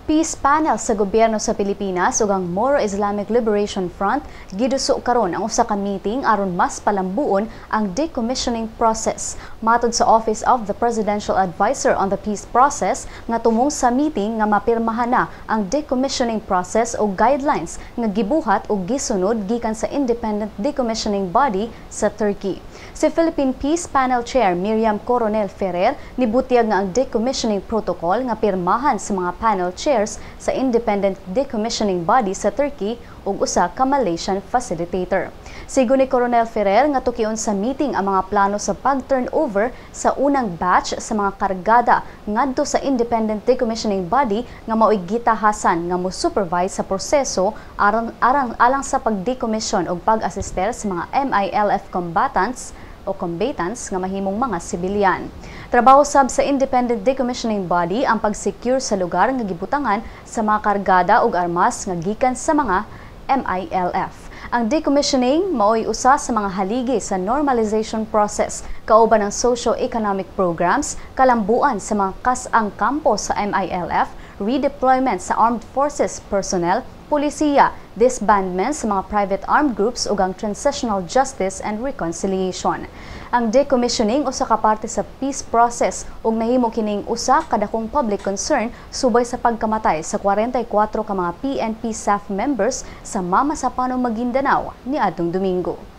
Peace panel sa gobyerno sa Pilipinas ug ang Moro Islamic Liberation Front giduso karon ang usa ka meeting aron mas palambuon ang decommissioning process. Matod sa Office of the Presidential Advisor on the Peace Process, nga tumong sa meeting nga mapirmahan na ang decommissioning process o guidelines nga gibuhat ug gisunod gikan sa Independent Decommissioning Body sa Turkey. Si Philippine Peace Panel Chair Miriam Coronel Ferrer nibutyag nga ang decommissioning protocol nga pirmahan sa mga panel chairs sa Independent Decommissioning Body sa Turkey ug usa ka Malaysian facilitator. Sigon ni Coronel Ferrer nga tukion sa meeting ang mga plano sa pag-turnover sa unang batch sa mga kargada ngadto sa Independent Decommissioning Body nga mao'y gitahasan nga mo-supervise sa proseso aron arang alang sa pag-decommission ug pag-asister sa mga MILF combatants o combatants nga mahimong mga sibilyan. Trabaho sab sa Independent Decommissioning Body ang pag-secure sa lugar nga gibutangan sa mga kargada ug armas nga gikan sa mga MILF. Ang decommissioning mao'y usa sa mga haligi sa normalization process kauban ang socio-economic programs, kalambuan sa mga kas-ang kampo sa MILF, redeployment sa armed forces personnel, pulisiya, disbandment sa mga private armed groups ug ang transitional justice and reconciliation. Ang decommissioning usa ka parte sa peace process ug nahimo kining usa ka dakong public concern subay sa pagkamatay sa 44 ka mga PNP staff members sa Mamasapano, Maguindanao niadtong Domingo.